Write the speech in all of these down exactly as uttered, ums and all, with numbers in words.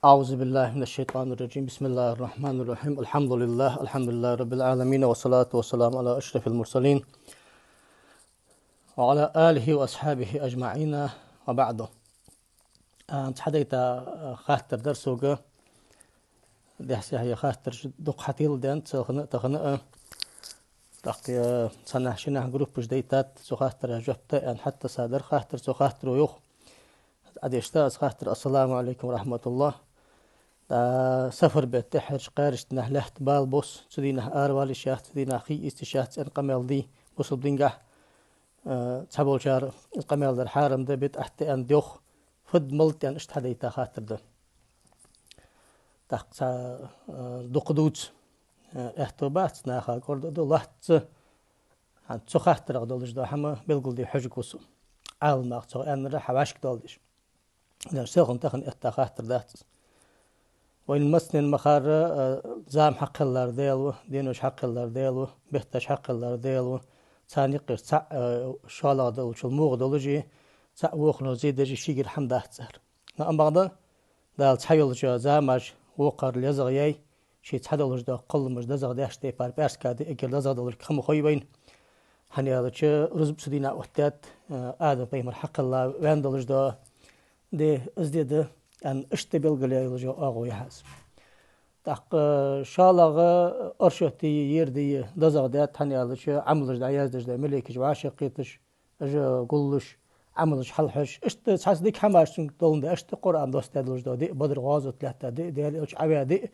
أعوذ بالله من الشيطان الرجيم. بسم الله الرحمن الرحيم. الحمد لله. الحمد لله رب العالمين. والصلاة والسلام على أشرف المرسلين وعلى آله وأصحابه أجمعين. وبعد. А, цхьа дайта, а, хаттар дар сога. Дехьа-сехьа хаттараш дукха хьатилла даьннад, цу хана а, тахан а. ТӀаккха, а, цхьаннахьа-шиннахьа группаш дайтад, цу хаттара жоп да аьнна, хӀаьта са дар хаттар, цу хаттаро йоах. Ӏадешта аз хаттар: «Ассаламу Ӏалайкум ва рахьматуллахӀ». ТӀа сафар бетта тӀеххьарча кхаьрача дийнахьа лаьтта бала бос, цу дийнахьа аравала йиш яц, цу дийнахьа хий ийста йиш яц аьнна къамаьл дий бусалба дингахь, а, цхьаболчар къамаьл дар хьарам да, бидӀат да аьнна йоах. Фуд, малад аьнна, иштта хьадайта хаттар да. ТӀаккха цхьа, а, дукха дувца, а, аьттув бац, наха кӀорда а ду, лоацца. ХӀанз цу хаттарах долаш дола хӀама белгалде хьожаргва со. Ӏаламнаха цох аьннар хьа вӀашкадоаладеш. Селхан тахан этта хаттар дац из. Вайна массанена ма харра, а, зама хьакхеллар Даьла ва, денош хьакхеллар Даьла ва, бетташ хьакхеллар Даьла ва, царна юкъера цаӀ, а, шоллагӀа долчул вогӀа долаш а, цаӀ вокхано зе деш а шийгара хӀама дац цар. Но амма бакъда, Дала цхьа йолча замаш вокхарел езагӀа яьй, ший цхьа долаш дола кхолламаш дезагӀа деш тайпара пӀаьраска ди эггара дезагӀа долаш хӀама хой вайна. ХӀана аьлча, рузба цу дийнахьа оттадаьд, а, Адам пайхамар хьакхелла ваьнна долаш дола ди, из ди да, аьнна, иштта белгалъяь йолаш йола оагӀув я хьа из. ТӀаккха шоллагӀа оршот дийя, ер дийя дезагӀа даьд, хӀана аьлча, Ӏамалаш дӀаяздеш да малейкаш вӀашагӀкхеташ, уж гуллуш, Ӏамалаш хьалхьош. Иштта цхьацца дика хӀамаш цунга долаш да, иштта Къуръан доссадаь долаш дола ди, Бадр гӀазот лаьтта ди, Даьла Элча Ӏаваь ди.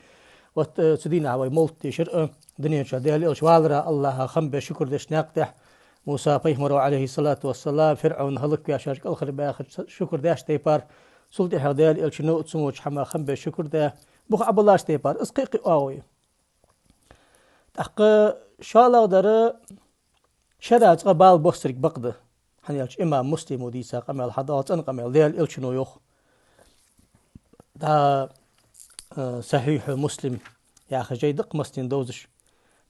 Вот, э, цу дийнахьа вай малад дешар, э, дуненчу Даьла Элча валара АллахӀа хам бе шукр деш наькъа тӀа. Муса пайхамаро, Ӏалайхи ссалату вассалам, ФирӀавн хӀалаквеш, кӀалхарбаьхача шукр деш тайпара, цул тӀехьагӀа Даьла Элчано а цу моча хӀама хам бе шукр де, бух Ӏабалаш тайпара, из кхы-кхы оагӀув я. ТӀаккха шоллагӀа дар, шера цкъа бала боссарг бакъда. ХӀана аьлча имам Муслимо дийца къамаьл хьадоагӀа, цӀена къамаьл, Даьла Элчано йоах. ДӀа, э, Сахьихьу Муслим яха жай да-кх массанена довзаш.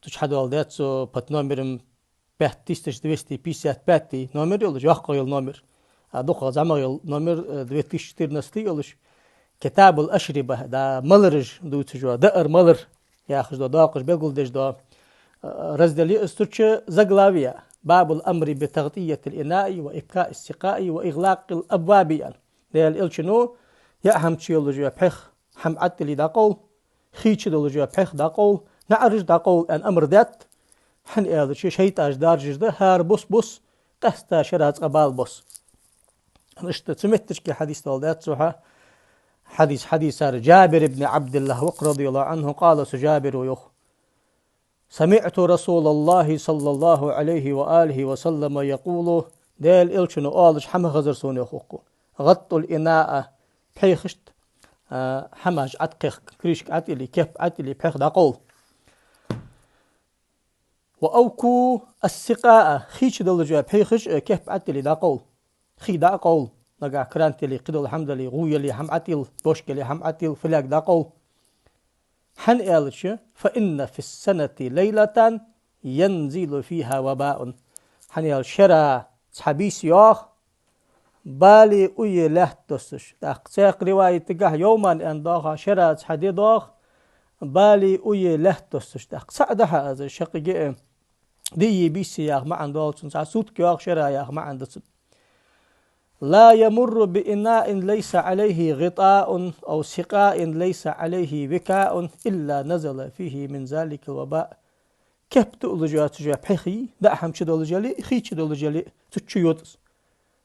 Цу чу хьадоаладаьд цо под номером пять тысяч двести пятьдесят пятый номер йолаш, йоккхагӀа йола номер. А дукхагӀа зӀамагӀа йола номер, э, две тысячи четырнадцатый йолаш. Китабул ашриба, дӀа малараш дувцаш йола, даар-малар яхаш дола, доакъош белгалдеш дола, э, раздел я из, цу чу заглавие: «باب الأمر بتغطية الإناء وإبكاء السقاء وإغلاق الأبواب», аьнна. Даьла Элчано яа хӀама чу йолаш йола пхьегӀа хӀама Ӏотилле дӀакъовл, хий чу долаш йола пхьегӀа дӀакъовл, наӀараш дӀакъовл аьнна амар даьд. ХӀана аьлча шайтӀаш даржаш да хӀара бус-бус, къаьстта шера цкъа бала босс. Иштта цу метташка хьадис доаладаьд цо хьа. Хьадис хьадийцар Джабир ибн Ӏабдиллахь ва-кх, رضي الله عنه، قال, цу Джабиро йоах: سمعت رسول الله صلى الله عليه وآله وسلم يقول, Даьла Элчано оалаш хӀама хезар сона, йоах укхо: «غطوا الإناء», пхьегӀашта, а, хӀамаш Ӏокхехка, крышка Ӏотилле, кеп Ӏотилле, пхьегӀа дӀакъовл. «وأوكوا السقاء», хий чу долаш йола пхьегӀаш, э, кеп Ӏотилле дӀакъовл. Хий дӀакъовл. Нагахь кран тилле, кхыдола хӀама дале, гӀу яле хӀама Ӏотилла, бошка яле хӀама Ӏотилла, фляга дӀакъовл. ХӀана аьлча, «فإن في السنة ليلة ينزل فيها وباء». ХӀана аьлча, шера цхьа бийса йоагӀа, балеи уйи лаьтта доссаш. ТӀаккха цхьаькха риваятагахь «يومان» аьнна доагӀа, шера цхьа ди доагӀа, балеи уйи лаьтта доссаш. ТӀаккха цхьаъ да хьа из, шаккхе а, диъи бийсеи яха маӀан долаш цун, цхьа сутка йоагӀа шера яха маӀан да цун. «لا يمر بإناء ليس عليه غطاء أو سقاء ليس عليه وكاء إلا نزل فيه من ذلك الوباء». Кеп туалаш йоацаш йола пхьегӀа, даа хӀама чу долаш яле, хий чу долаш яле, цу чу йода из.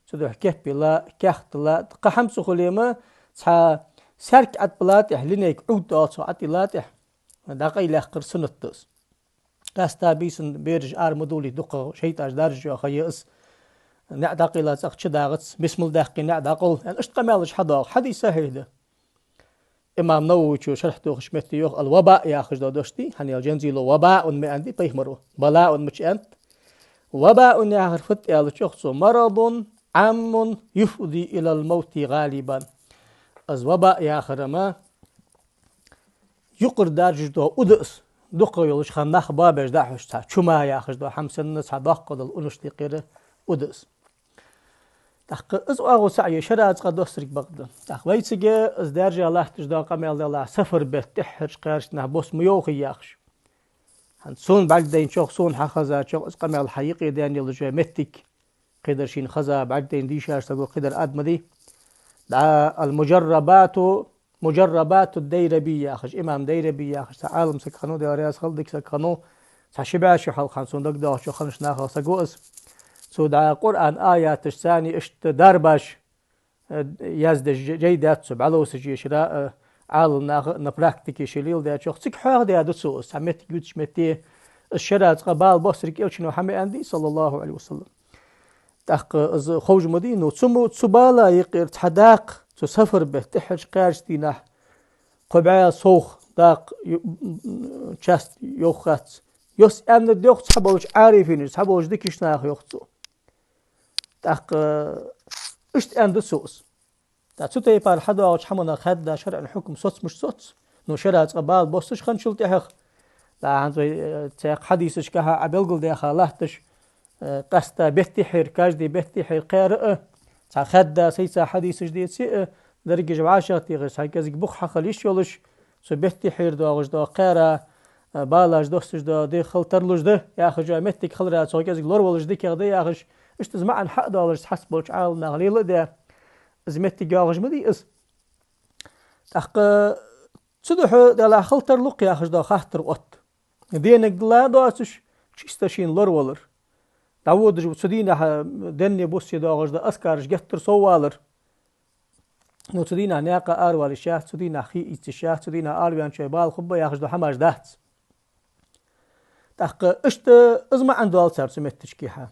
Цудухьа кеп йилла, каьхат дилла, кхы хӀама ца хуле-м, цхьа саьрк Ӏотиллалехь, линейка, Ӏовдал цох Ӏотиллалехь, дӀакъайлаяккхар суннат да из. Къаьстта бийсан бераш ара ма довлийта, дукха шайтӀаш даржаш йола ха я из. НеӀ дӀакъайла цӀагӀа чу дагӀац, бисмал даьккхе неӀ дӀакъовл, аьнна, иштта къамаьлаш хьадоагӀа. Хьадис сахьихь да. Имам Нававичо шархь тохаш метте йоах: «الوباء» яхаш дола дош дий, хӀана аьлча «ينزل وباء» ма аьннадий пайхамаро, «بلاء» ма аьннад. «وباء» яхар фуд аьлча, йоах цо: «مرض عام يفضي إلى الموت غالبا». Из ваба яхар-м юкъара даржаш дола уд да из, дукхагӀа йолча хана нах боабеш дӀахьош, цхьа чума яхаш дола хӀама санна, цхьа доккха дола унаш тӀекхера уд да из. ТӀаккха из оагӀув цаӀ я, шера цкъа доссарг бакъда. ТӀаккха вайцига из даьржа латташ дола къамаьл далахь, сафар бетта тӀеххьарча кхаьрача дийнахьа бос ма йоахий яхаш. ХӀанз цунна бӀаргадайначох, сона хьахезачох, из къамаьл хьа юкъе даьнна йолаш я моттиг, кхыдар шийна хеза, бӀаргадайна дийшача саго кхыдар Ӏа ма дий. ДӀа المجربات، مجربات الديربي яхаш, имам Дайраби яхаш цхьа Ӏалам саг хиннав, Даьла раьза хилва, дика саг хиннав, цхьа ши бӀаь шу хьалха ханна цунна дагадоагӀача ханаш нахах саг ва из. Цо дӀа Къуръан аяташца иштта дарбаш, э, яздеш жай даьд цо, бӀаьловсаш ешара, э, Ӏалам наха а на практике ше леладаьчох. Цига хьоахадаьд цо из, цхьа моттиг ювцача метте, из шера цкъа бала боссарг Элчано хьа ма аьннадий, صلى الله عليه وسلم. ТӀаккха из ховш ма дий, ну, цу мо, цу бала юкъера цхьа дакъа, цу сафар бетта тӀеххьарча кхаьрача дийнахьа, кхо бӀаь совгӀа дакъа ю-, часть йоах хац. Йос аьннад йоах цхьаболча Ӏарифинаша, цхьаболча дикача наха йоах цо. ТӀаккха иштта аьннад цо из. ТӀаккха цу тайпара хьадоагӀача хӀаманах хаьдда шарӀан хьукам соц мишта соц? Ну, шера цкъа бала боссаш хинначул тӀехьагӀа. ТӀаккха хӀанз вай, э, цхьаькха хьадисашкахьа Ӏа белгалдаьха латташ, э, къаьстта бетта тӀеххьара, каждый бетта тӀеххьара кхаьра а, цхьа хаьдда сайца хьадисаш деце а, дерригаш вӀашагӀтехаш, цхьа кӀезига бух хьахила йиш йолаш, цу бетта тӀеххьара доагӀаш дола кхаьра, э, балаш доссаш дола ди хила тарлуш да яхаш, моттиг хилара цох кӀезига лоравалаш дикагӀа да яхаш, иштта из маӀан хьа а доалаш, цхьаболча Ӏаламнаха лела а даь, из моттиг йоагӀаш ма дий из. ТӀаккха цудухьа, Даьлахьа, хила тарлу-кх яхаш дола хаттар отт. Денаг дилла доацаш, чисто шийна лоравалар. ДӀаводаш цу дийнахьа денне-буссе доагӀаш дола азкараш геттара соввалар. Ну, цу дийнахьа наькъа аравала йиш яц, цу дийнахьа хий ийца йиш яц, цу дийнахьа араваьнначоа бала хургба яхаш дола хӀамаш дац. ТӀаккха иштта из маӀан доал цар цу метташкахьа.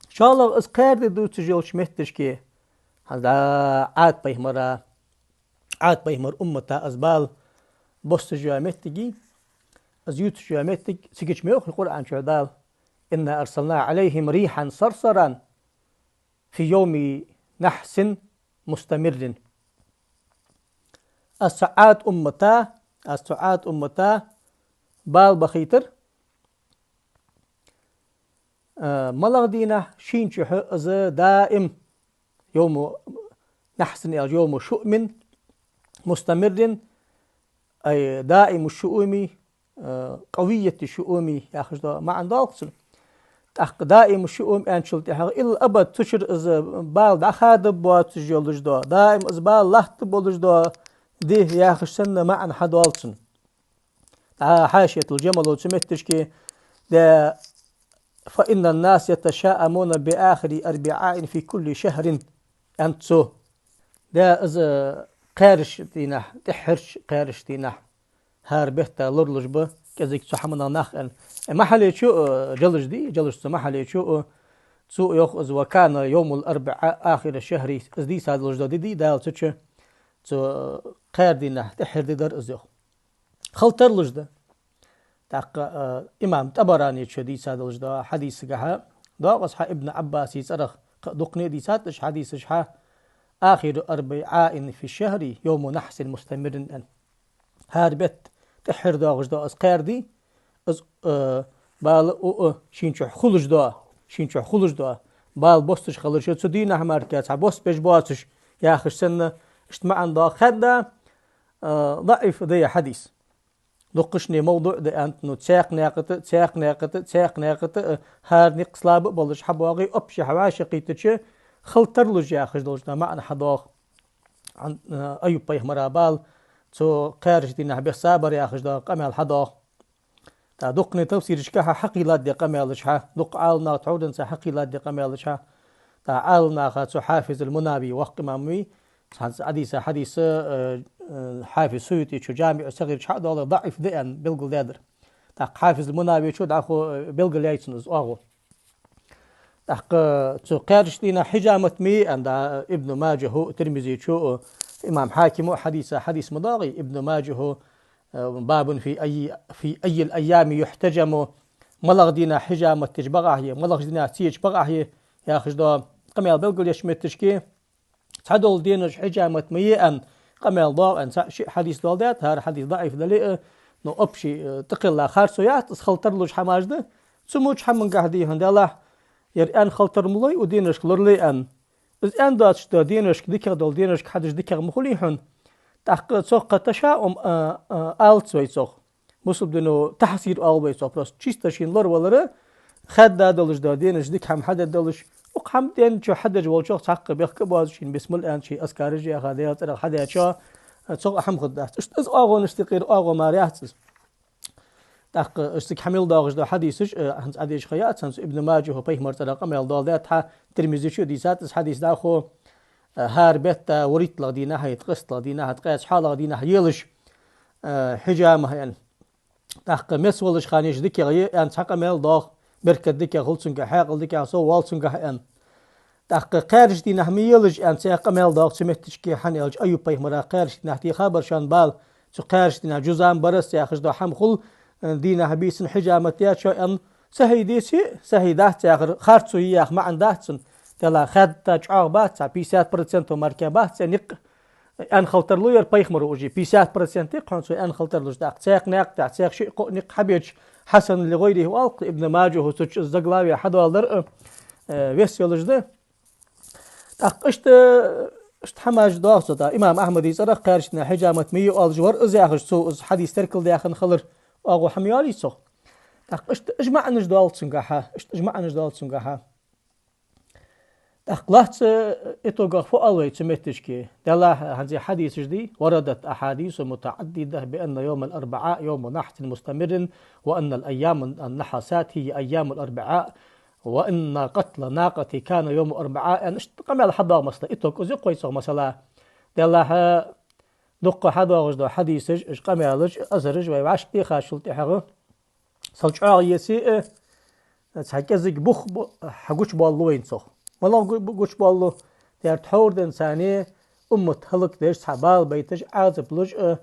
ШоллагӀа, из кхаьра ди дувцаш йолча метташка, хӀанз дӀа Ӏад пайхамара, Ӏад пайхамара уммата из бала боссаш йола моттиг, из ювцаш йола моттиг, цигача ма йоахий Къуръан чу Дала: «إنا أرسلنا عليهم ريحا صرصرا في يوم نحس مستمر». Аз цу Ӏад уммата, аз цу Ӏад уммата бала бахийтар, а, малагӀа дийнахьа? Шийна чухь из даим, يوم نحس аьлча, يوم شؤم مستمر, أي دائم الشؤم, э, قوية الشؤم яхаш дола маӀан доал-кх цун. ТӀаккха دائم الشؤم аьнначул тӀехьагӀа, илла абад цу чура из бала дӀахадаб боацаш йолаш дола, даим из бала латта болаш дола ди яхаш санна маӀан хьадоал цун. ДӀа Хьашиятул Джамало цу метташка да: «فإن الناس يتشاءمون بآخر أربعاء في كل شهر», аьннад цо. Да из кхаьрача дийнахьа, тӀеххьарча кхаьрача дийнахьа, хӀара бетта лоралуш ба кӀезига цу хӀаманах нах, аьнна. Э, Махьаллечо, э, Джалаж дий, Джалаж цу Махьаллечо, э, цо йоах из: «وكان يوم الأربعاء آخر الشهر», из дийца долаш дола ди дий Дала цу чу, цу кхаьра дийнахьа тӀеххьара ди дар из, йоах. Хила тарлуш да. ТӀаккха, а, имам ТӀабаранечо дийца долаш дола хьадисагахьа доагӀа из хьа Ибн Ӏаббаса цӀерах, кхы а дукхане а дийцад уж хьадисаш хьа: «آخر أربعاء في الشهر يوم نحس مستمر», аьнна. ХӀара бетта тӀеххьара доагӀаш дола из кхаьра ди, из, а, бала у, а, шийна чухь хулаш дола, шийна чухь хулаш дола бала боссаш хилар, ше цу дийнахьа мара цхьа бос беш боацаш, яхаш санна, иштта маӀан доагӀа хаьдда, а, даӀиф да ер хьадис. Дуккхача наха мавдуӀ да аьннад, ну, цхьаькха наькъа тӀа, цхьаькха наькъа тӀа, цхьаькха наькъа тӀа, э, хӀара никъ слаба а болаш хьабоагӀе, общи хьавӀашагӀкхийтача, хила тарлуш яхаш долаш да маӀан хьадоагӀа. Ан-, э, Айюб пайхамара бала цу кхаьрача дийнахьа бесса бар яхаш дола къамаьл хьадоагӀа. ТӀаккха дуккхане тафсирашкахьа хьакхийлад ер къамаьлаш хьа, дукха Ӏаламнаха тхьовра денз хьакхийлад ер къамаьлаш хьа. ТӀаккха Ӏаламнаха цу Хьафиз аль-Мунавий, воккха имам вий, цхьан Ӏадийса хьадис, э, э, Хьафиз Суютичо ДжамиӀу Сагъир чу хьа а доаладаь, даӀиф да аьнна белгалдаьдар. ТӀаккха Хьафиз аль-Мунавичо дӀахо, э, белгалъяьй цунна из оагӀув. ТӀаккха цу кхаьрача дийнахьа хьиджамат ма е аьнна, дӀа Ибн Маджахьо, Тирмизичо, имам Хьакимо хьадийца хьадис ма доагӀий, Ибн Маджахьо, э, «باب في أي، في أي الأيام يحتجم», малагӀа дийнахьа хьиджамат дича багӀахьа е, малагӀча дийнахьа ца еча багӀахьа е, яхаш дола къамаьл белгалъяьча метташка, цхьадола денаш хьиджамат ма е аьнна къамаьл доагӀа аьнна, цхьа-ши хьадис доаладаьд, хӀара хьадис даӀиф дале а, но общи, э, тӀакхелла харцо яц, из хила тарлуш хӀамаш да. Цу моча хӀамангахьа дий хьона, Даьлахьа, ер аьнна хила тар ма лой, укх денашка лорале аьнна. Из аьнна доацаш дола деношка, дикагӀа дола деношка хьадеш дикагӀа ма хулий хьона. ТӀаккха цох кхы ташаум, а, а, алац вай цох. Бусалба дино тахьсир оал вай цох. Просто чисто шийна лоравалар, хаьдда долаш дола деношка дика хӀама хьадеш долаш. Укх хӀама денна чу хьадеш волчох цхьаккха бехк а боацаш, шийна бисмилла аьнна, ший азкараш яьха, Даьла цӀерах хьадеча, а, цох а хӀама хургдац. Иштта из оагӀонаш тӀа кхера оагӀув мара яц из. ТӀаккха иштта цига хьа мел доагӀаш дола хьадисаш, э, хӀанз Ӏадеша ха яц, хӀанз Ибн Маджахьо пайхамара цӀерах къамаьл доаладаьд хьа, Тирмизичо дийцад из хьадис дӀахо, э, хӀара бетта вурийтталагӀа дийнахьа, ткъесталагӀа дийнахьа, ткъаь цхьоалагӀа дийнахьа елаш, э, хьиджама аьнна. ТӀаккха меца волаш хана еш дикагӀа я аьнна цхьа къамаьл доагӀа, беркат дикагӀа хул цунгахьа, хьаькъал дикагӀа соввал цунгахьа аьнна. ТӀаккха кхаьрдача дийнахьа ма елаш аьнна цхьа къамаьл доагӀа цу метташка, хӀана аьлча Аюб-пайхамара кхаьрдача дийнахьа дийха бар шоана бала, цу кхаьрдача дийнахьа жузам барас яхаш дола хӀама хул, э, дийнахьа бийсан хьиджама даьд шо аьнна. Сахьихь деце, сахьихь дац яхар, харцо я яха маӀан дац цун. Делахь хаьдда чӀоагӀа бац, цхьа пятьдесят процентов мара кхы бац цхьа никъ. Аьнна хила тарлу ер пайхамаро уже, пятьдесят процент я-кх хьона цо аьнна хила тарлуш. ТӀаккха цхьаькха наькъа тӀа, цхьаькха шиъ-кхоъ никъ хьабеча, хьасан ли гӀайрихӀи оал-кх, Ибн Маджахьо цу чу из заглавие хьадоаладар, э, вес йолаш да. ТӀаккха иштта, иштта хӀамаш доагӀа цу тӀа. Имам Ахьмада цӀерах кхаьрдача дийнахьа хьиджама ма е оалаш вар из яхаш, цо из хьадис теркалдаь хинна хилар оагӀув хӀама йоалий цох. ТӀаккха иштта уж маӀанаш доагӀа цунгахьа, иштта уж маӀанаш доагӀа цунгахьа. ТӀаккха лаьца итогах фу оал вай цу метташка? Делахь хӀанз хьадисаш дий: وردت أحاديث متعددة بأن يوم الأربعاء يوم نحس مستمر، وأن الأيام النحسات هي أيام الأربعاء، وأن قتل الناقة كان يوم الأربعاء. Аьнна, иштта къамаьл хьадоагӀа, масала, итог из я-кх вай цох, масала. Делахь дукха хьадоагӀаш дола хьадисаш, уж къамаьлаш, асараш вай вӀашка дехачул тӀехьагӀа, сел чӀоагӀа еце, э, цхьа кӀезига бух бу-, хьагучабоаллу вайна цох. МалагӀа гу-, гучабоаллу? Дера тхьовра денз царна уммат хӀалакдеш, цхьа бала байташ, Ӏазап луш, э,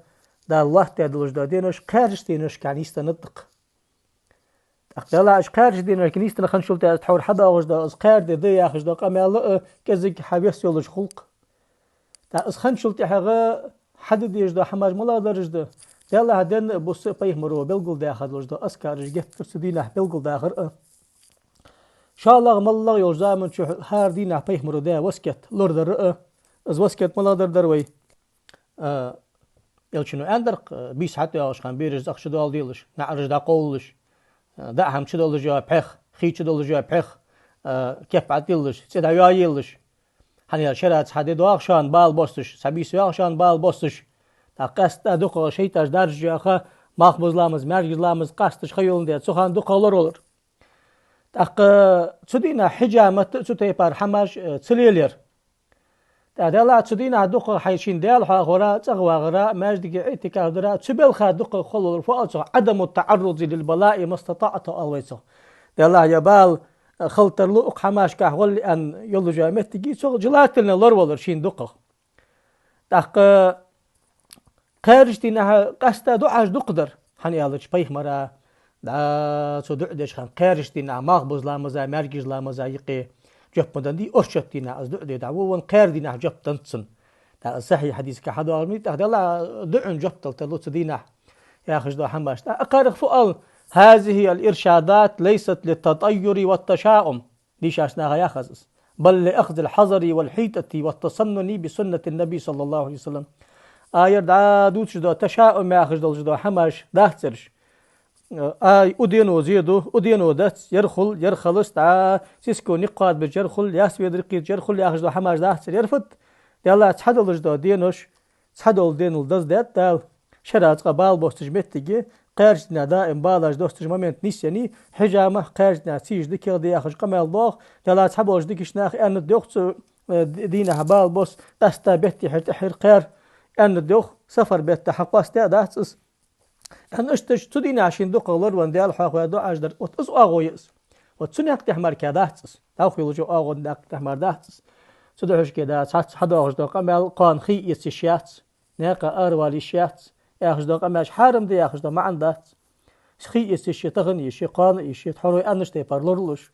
Дала лоаттадаь долаш дола денош кхаьрдача деношка нийсденнад-кх. ТӀаккха делахь уж кхаьрдача деношка нийсденна хинначул тӀехьагӀа, тхьовра хьадоагӀаш дола, из кхаьрде да яхаш дола къамаьл а кӀезига хьавес йолаш хул-кх. ТӀаккха из хинначул тӀехьагӀа хьаде дезаш дола хӀамаш малагӀдараш да? Делахь денна а, бус а пайхамаро белгалдаьха долаш дола азкараш геттара цу дийнахьа белгалдахар а. ШоллагӀа, моллагӀа йолча заман чухь хӀара дийнахьа пайхамаро даь васкет лорадар а. Из васкет малагӀдар дар вай? А, Элчано аьннадар-кх, бийса хьатӀайоагӀача хана бераш цӀагӀа чудоаладелаш, наӀараш дӀакъовлалаш, а, даа хӀама чудоллаш йола пхьегӀа, хий чудоллаш йола пхьегӀа, а, кеп ӀотӀаеллалаш, цӀи дӀайоаеллалаш. ХӀана аьлча шера цхьа ди доагӀа шоана бала боссаш, цхьа бийса йоагӀа шоана бала боссаш. ТӀаккха къаьстта дукхагӀа шайтӀаш даржа йоаха, малхбуза ламаз, маьркӀажа ламаз къасташ ха йоландаь, цу хана дукхагӀа лоравалар. ТӀаккха цу дийнахьа хьиджамат а, цу тайпара хӀамаш, э, ца лелаяр. ТӀаккха делахь цу дийнахьа дукхагӀа хьай шийна Даьла хьоахавара, цӀагӀа вагӀара, маьждиге иӀтикаф дара, цу балха дукхагӀа хила лоравалар, фу оал цох, عدم التعرض للبلاء ما استطعت оал вай цох. Делахь ер бала, э, хила тарлу, укх хӀамашкахь гӀолла аьнна йолаш йола моттиг я цох, желательно лоравалар шийна дукхагӀа. ТӀаккха кхаьрдача дийнахьа къаьстта дуӀаш дукха дар. ХӀана аьлча пайхамара, да, цо дуӀа деча хана, кхаьрдача дийнахьа малхбуза ламаза, маьркӀажа ламаза юкъе жоп ма деннадий, орчотта дийнахьа из дуӀа де дӀаволавенна, кхаьрдача дийнахьа жоп деннад цунна. ТӀаккха сахьихь хьадисага хьадоагӀар ма дий, тӀаккха делахь дуӀан жоп дала тарлу цу дийнахьа яхаш дола хӀамаш. ТӀаккха кхарах фу оал: هذه الإرشادات ليست للتطير والتشاؤم. Дийшача наха яхаш из. بل لأخذ الحذر والحيطة والتسنن بسنة النبي صلى الله عليه وسلم. А, ер дӀадувцаш дола ташаум яхаш долаш дола хӀамаш дац ераш. А, укх дено зе ду, укх дено дац, ер хул, ер хилац, дӀа сиско никъ кхоадабеш ер хул, ясве даккхийта ер хул яхаш дола хӀамаш дац ер. Ер фуд? Делахь цхьадолаш дола денош, цхьадола денал даздаьд Дала. Шера цкъа бала боссаш моттиг я, кхаьрдача дийнахьа даим балаш доссаш момент нийсъеннай, хьиджама кхаьрдача дийнахьа ца еш дикагӀа да яхаш къамаьл доагӀа. Делахь цхьаболча дикача наха аьннад йоах цу, э, ди-, дийнахьа бала босс, къаьстта бетта хьир тӀехьир кхаьра, аьннад йоах, сафар бетта хьакъоастадаь дац из. Аьнна, иштта цу дийнахьа шийна дукхагӀа лоравенна Даьла хьоахаваь дуӀаш дар, вот из оагӀув я из. Вот цу наькъа тӀа мара кхы дац из. Дукха йолча оагӀон наькъа тӀа мара дац из. Цу духьашка да цхьацца хьадоагӀаш дола къамаьл, кхоана хий эца йиш яц, наькъа аравала йиш яц яхаш дола къамаьлаш хьарам да яхаш дола маӀан дац. Хий эца йиш я, тахан а йиш я, кхоана а йиш я, тхьовра аьннача тайпара лоралуш.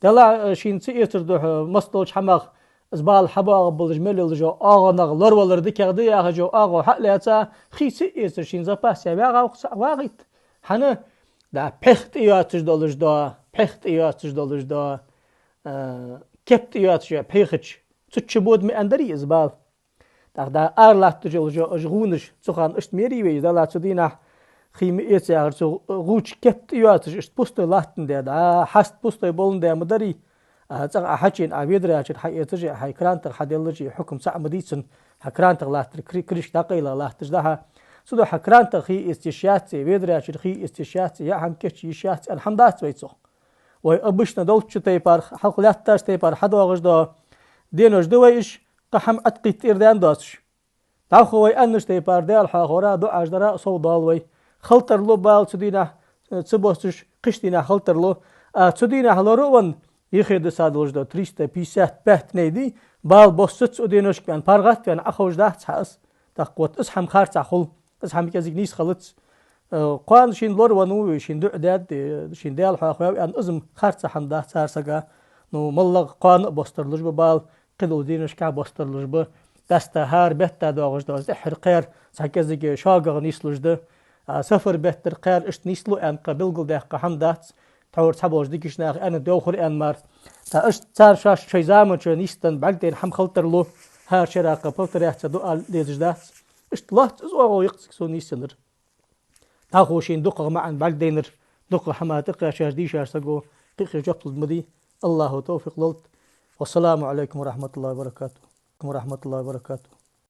Делахь, э, шийна ца эцар духьа, массадолча хӀамах из бала хьабоагӀаргболаш мел йолаш йола оагӀонах лоравалар дикагӀа да яхаш йола оагӀув хьа а лаьца, хий ца эцар шийна запас яь вагӀа ваха цхьа вагӀийта. ХӀана? Да, пхьегӀа тӀайоацаш долаш дола, пхьегӀа тӀайоацаш долаш дола, э, кеп тӀайоацаш йола пхьегӀа хилча, Цу чу бода ма аьннадарий из бала. ТӀаккха да ара латташ йола жо, уж гӀунаш, цу хана иштта мерий вай, дала цу дийнахьа хий ма эца яхар, цу гӀу чу кеп тӀа йоацаш, иштта пустой латтандаь да, хьаст пустой боландаь ма дарий. А, цӀагӀа Ӏа хьачуена, Ӏа ведрачура хьаэцаш а, хьай крантах хьаделлаш а, хьукам цаӀ ма дий цун, хьа крантах латтар, кри-, крышка дӀакъайла латташ да хьа. Цудухьа крантах хий эца йиш яц, ведрачура хий эца йиш яц, яа хӀама кийчъе йиш яц аьнна хӀама дац вай цох. Вай обычно долча тайпара, хьалха лаьттача тайпара хьадоагӀаш дола денош да вай уж, кхы хӀама Ӏаткхийтта ира даьнна доацаш. ДӀахо вай аьннача тайпара Даьла хьоахавара, дуӀаш дара а сов доал вай. Хила тарлу бала цу дийнахьа, э, ца боссаш, кхыча дийнахьа хила тарлу. А цу дийнахьа лора а венна, юхедиса долаш дола триста пятьдесят пять дней дий, бала боссац цу деношка аьнна, паргӀата ваьнна Ӏоховш дац хьа из. ТӀаккха вот из хӀама харцахьа хул, из хӀама кӀезига нийса хилац. Э, кхоана шийна лоравенна ва вай, шийна дуӀа даьд, э, шийна Даьла хьоахаваьв аьнна, из-м харцахьа хӀама дац цар сага. Ну, моллагӀа кхоана а босса тарлуш ба бала, кхыдолча деношкахьа босса тарлуш ба. Къаьстта хӀара бетта доагӀаш дола из тӀеххьара кхаьра цхьа кӀезига шогагӀа нийслуш да. А сафар беттара кхаьра иштта нийслу аьнна кхы белгалдаьккха хӀама дац. Тхьовра цхьаболча дикача наха аьннад, йоахар аьнна мара. ТӀаккха иштта цар шоаш шоай заман чу нийсденна бӀаргадайна хӀама хила тарлу, хӀара шера кхы полторы часа дуӀа дезаш дац. Иштта лоацца из оагӀув йикъ цига сона нийсъеннар. ДӀахо шийна дукхагӀа маӀан бӀаргадайнар, дукха хӀама тӀакхаьчача дийшача саго кхы а жоп лургда ма дий. АллахӀа товфикъ лолда. Вассаламу Ӏалайкум ва рахьматуллахӀи ва баракатухӀ. Ва рахьматуллахӀи ва баракатухӀ.